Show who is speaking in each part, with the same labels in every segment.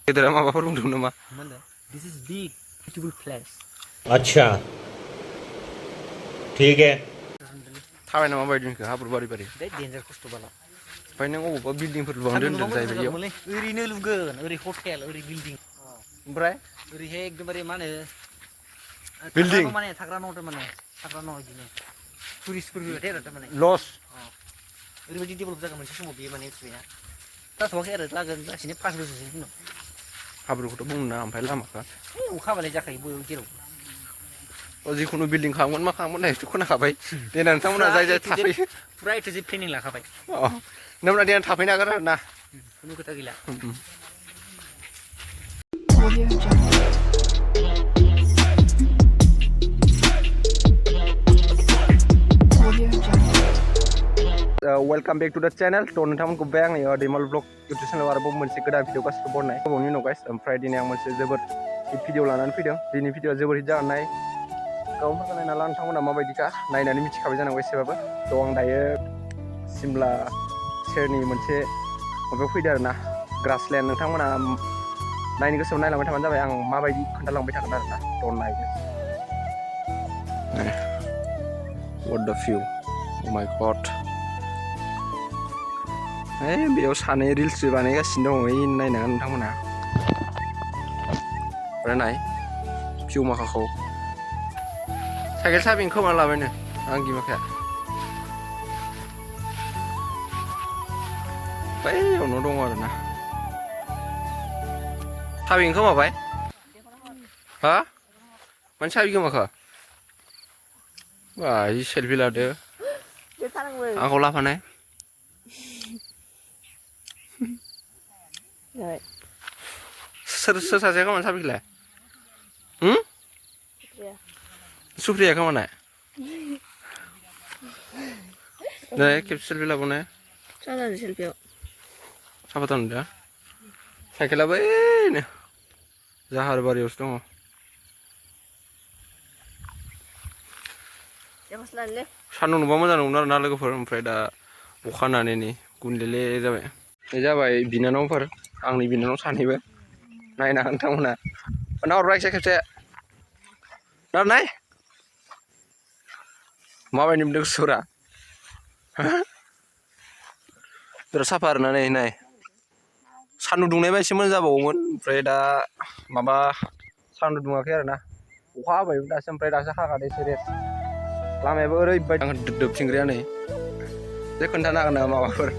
Speaker 1: गेदेरा माबाफोर बुंदों नामा?
Speaker 2: This is big, beautiful place.
Speaker 3: अच्छा ठीक है
Speaker 1: थाबायना माबायदि नोंखो हाब्रु बारि बारि
Speaker 2: Danger खस्थ' बाला
Speaker 1: ओमफ्राय नों अबावबा बिल्डिंफोर लुहांदों होनदों जाहैबाय इयाव
Speaker 2: ओरैनो लुगोन ओरै हटेल ओरै बिल्डिं
Speaker 1: ओमफ्राय
Speaker 2: ओरैहाय एकदमबारे मा होनो
Speaker 1: बिल्डिं
Speaker 2: थाग्रा न' बिदिनो टुरिस्टफोर फैबाथाय आरो थारमाने
Speaker 1: लस
Speaker 2: ओरैबायदि डेभेलप जागोन मोनसे समाव बेयो माने मिथिबायना जाथ'वाखै आरो जागोन लासैनो 5 बोसोरसोनि उनाव
Speaker 1: हाब्रुखौथ' बुंनो नाङा ओमफ्राय लामाखौ
Speaker 2: अखा हाबालाय जाखायो बयबो जेराव
Speaker 1: जिखुनु बिल्डिं खालामगोन मा खालामगोन होननायखौ खोनाखाबाय देनां नोंथांमोना जाय थाफैयो
Speaker 2: फुरा ए टु जेड प्लेनिं लाखाबाय
Speaker 1: नोंमोना देनां थाफैनो हागोन आरो ना
Speaker 2: खुनु खोथा गैला
Speaker 1: वेलकाम बेक टू द चैनल तो नोंथांमोनखौ बे आंनि दैमाल ब्लग इउटुब चैनेल आरोबाव मोनसे गोदान भिडिअ गासिबो बनाय गोबावनि उनाव गाइस ओमफ्राय दिनै आं मोनसे जोबोद हिट भिडिअ लानानै फैदों दिनै भिडिअआ जोबोद हिट जानाय गावफोरखौ नायना ला नोंथांमोना माबायदिखा नायनानै मिथिखाबाय जानांगौ एसेबाबो तो आं दायो सिमला सेरनि मोनसे माबायाव फैदों आरो ना ग्रासलेण्ड नोंथांमोना नायनो गोसोआव नायलांबाय थाबानो जाबाय आं माबायदि खोन्थालांबाय थागोन आरो ना तो नाय what the view oh my god बेयाव सानै रिल्स बानायगासिनो दङ नायनांगोन नोंथांमोना ओमफ्राय नाय भिउ माखाखौ साइकेल साबिं खोमा लाबायनो आं गिमाखाया बैयावनो दङ आरो ना साबिं खोमाबाय हा माने साबि गोमाखो बाय सेलफि लादो आंखौ लाफानाय सोर सासे खामानि साबिखौलाय सुप्रिया खामानाय नै खेबसे सेलफि लाबोनाय
Speaker 4: सेलफियाव
Speaker 1: साफातान दा साइकेला बैनो जाहार बारियावसो दङ सान्दुं नुबा मोजां नंगौमोन आरो ना लोगोफोर ओमफ्राय दा अखा हानानै नै गुनलेले जाबाय बे जाबाय बिनानावफोर आंनि बिनानाव सानैबो नायना नोंथांमोना नाहरबाय खेबसे नाय माबायदि मोनदों गोसोफोरा बिराद साफा आरोना नाय सान्दुं दुंनायबा एसे मोजां जाबावोमोन ओमफ्राय दा माबा सान्दुं दुङाखै आरो ना अखा हाबाय दासो ओमफ्राय दासो हागादों एसे रेस्ट लामायाबो ओरैबायदि दोबथिंग्राया नै जे खोन्थानो हागोन नामा माबाफोर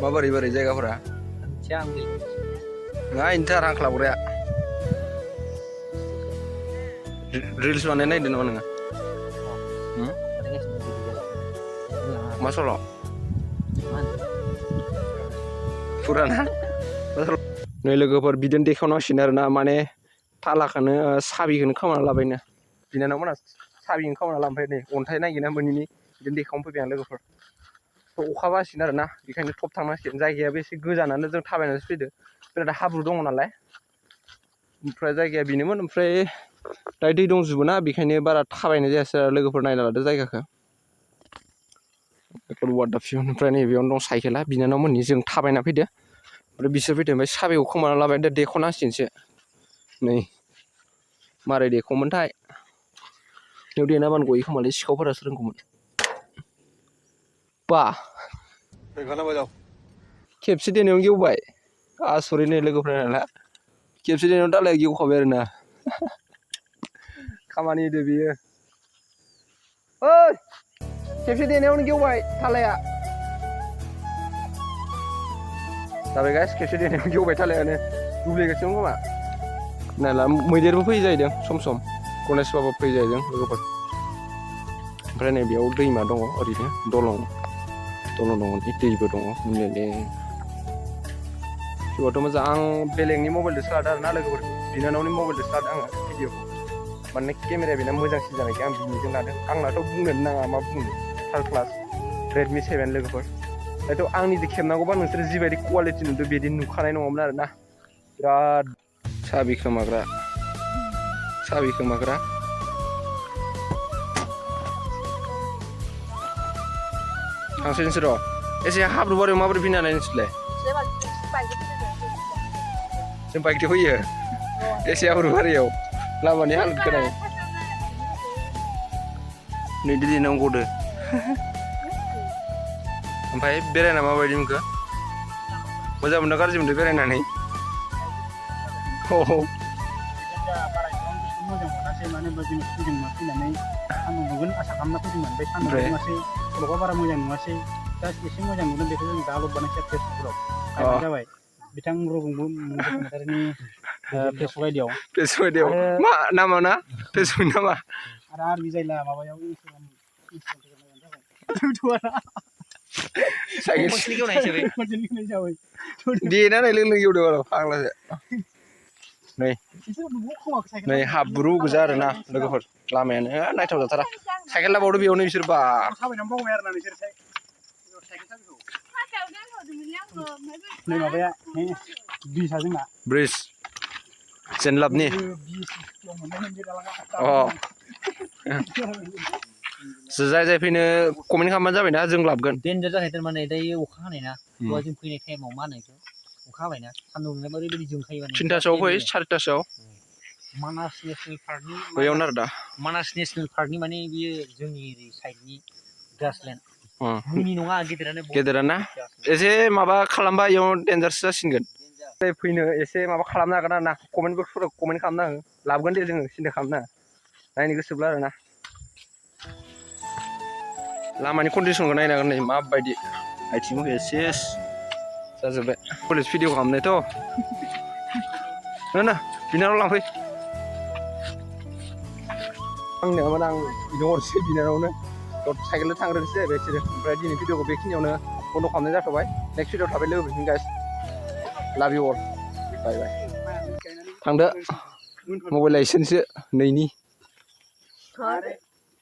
Speaker 1: माबोरै जायगाफोरा नायनोथार हांख्लाबग्राया रिल्स बानाय नायदों नामा नोङो मा सल' फुराना नै लोगोफोर बिदिनो देखावनांसिगोन आरो ना माने थालाखौनो साबिखौनो खावना लाबायनो बिनानावमोना साबिखौनो खावना लाबाय नै अन्थाइ नागिरना मोनैनि बिदिनो देखावनो फैबाय आं लोगोफोर अखा बासिगोन आरो ना बेखायनो थब थांनांसिगोन जायगायाबो एसे गोजानानो जों थाबायनानैसो फैदो बिराद हाब्रु दङ नालाय ओमफ्राय जायगाया बेनोमोन ओमफ्राय दा दै दंजोबो ना बेखायनो बारा थाबायनाय जायासै आरो लोगोफोर नायना लादो जायगाखौ वाटार भिउनिफ्राय नैबेयावनो दं साइकेला बिनानावमोननि जों थाबायना फैदो ओमफ्राय बिसोर फैदो ओमफ्राय साबिखौ खोमाना लाबाय दा देख'नांसिगोनसो नै मारै देखौमोनथाय बेयाव देनाबानो गयो खोमालै सिखावफोरासो रोंगौमोन बा खेबसे देनायावनो गेवबाय आसरित नै लोगोफोरा नालाय खेबसे देनायावनो दालाया गेवखाबाय आरो ना खामानि होदो बियो ओइ खेबसे देनायावनो गेवबाय थालाया जाबाय गाइस खेबसे देनायावनो गेवबाय थालायानो दुब्लिगासिनो खोमा नायला मैदेरबो फैयो जाहैदों सम गणेश बाबा फैयो जाहैदों लोगोफोर ओमफ्राय नै बेयाव दैमा दङ ओरैनो दलं दङ दैबो दङ गुनलेले भिउआथ' मोजां आं बेलेगनि मबाइलजोंसो लादों आरो ना लोगोफोर बिनानावनि मबाइलजोंसो लादों आङो भिडिअखौ माने केमेराया बेना मोजांसिन जानायखाय आं बिनिजों लादों आंनाथ' बुंनोनो नाङा मा बुंनो थार्ड क्लास रेडमि 7 लोगोफोर दाथ' आंनिजों खेबनांगौबा नोंसोर जिबायदि कुवालिटि नुदों बिदि नुखानाय नङामोन आरो ना बिराद साबि खोमाग्रा थांसै नोंसोर' एसे हाब्रु बारियाव माबोरै फैनो हानाय नोंसोरलाय जों बाइकजों फैयो एसे आबुरबारियाव लामानि हालोद गोनां नै दिनाव गदो ओमफ्राय बेरायना माबायदि मोनखो मोजां मोनदों गाज्रि मोनदों बेरायनानै
Speaker 3: मोजां मोनासै मानो होनबा जों फैदोंमोन फैनानै सान्दुं दुंगोन आसा खालामना फैदोंमोन ओमफ्राय सान्दुं दुङासै खर'आ बारा मोजां नुवासै जास्ट एसे मोजां नुदों बेखौ जों दा ल'ब बानायसै फेसबुकफोराव गायबानो जाबाय बिथां बसुमतारीनि फेसबुक आइडियाव
Speaker 1: मा नामा ना फेसबुक नामा
Speaker 3: आरो आरबि जायला माबायाव इन्सटाग्राम
Speaker 2: खनसेनि गेवनाय हिसाबै
Speaker 1: देना नाय लों एवदों आरो फाग्लासो नै हाब्रु गोजा आरोना लोगोफोर लामायानो नायथाव जाथारा साइकेल लाबावदो बेयावनो बिसोर बा
Speaker 3: थाबायनानै बावबाय आरोना नोंसोर नै माबाया ब्रिजआ जोंना
Speaker 1: ब्रिज जेनलाबनि जाय जाय फैनो कमेन्ट खालामबानो जाबायना जों लाबगोन
Speaker 2: देन्जार जाहैदों माने दायो अखा हानाय ना दहाय जों फैनाय टाइमाव मा होनो बेखौ अखा हाबायना सान्दुं दुंनायबा ओरैबायदि जोंखायो माने
Speaker 1: 3टासोआव फै 4टासोआव
Speaker 2: मानास नेसनेल पार्कनि
Speaker 1: बैयावनो आरो दा
Speaker 2: मानास नेसनेल पार्कनि माने बियो जोंनि ओरै साइडनि ग्रासलेण्ड जोंनि नङा
Speaker 1: गेदेराना एसे माबा खालामबा इयाव डेन्जारसो जासिगोन फैनो एसे माबा खालामनो हागोन आरो ना कमेन्ट बक्सफोराव कमेन्ट खालामना हो लाबोगोन दे जोङो सिन्था खालामनाङा नायनो गोसोब्ला आरोना लामानि कन्डिसनखौ नायनो हागोन नै माबायदि आथिंबो सेस जाजोब्बाय कलेज भिडिअ खालामनायथ' ना बिनानाव लांफै आंनिया माने आं बिनो हरसै बिनानावनो साइकेलजों थांग्रोनोसै जाहैबाय बिसोरो ओमफ्राय दिनै भिडिअखौ बेखिनियावनो बन्द' खालामनाय जाथ'बाय नेक्स्ट भिडिअ थाबाय लोगो मोनगोन गाइस लाभ इउ अल बाय बाय थांदो मबाइल लाइसेन्ससो नैनि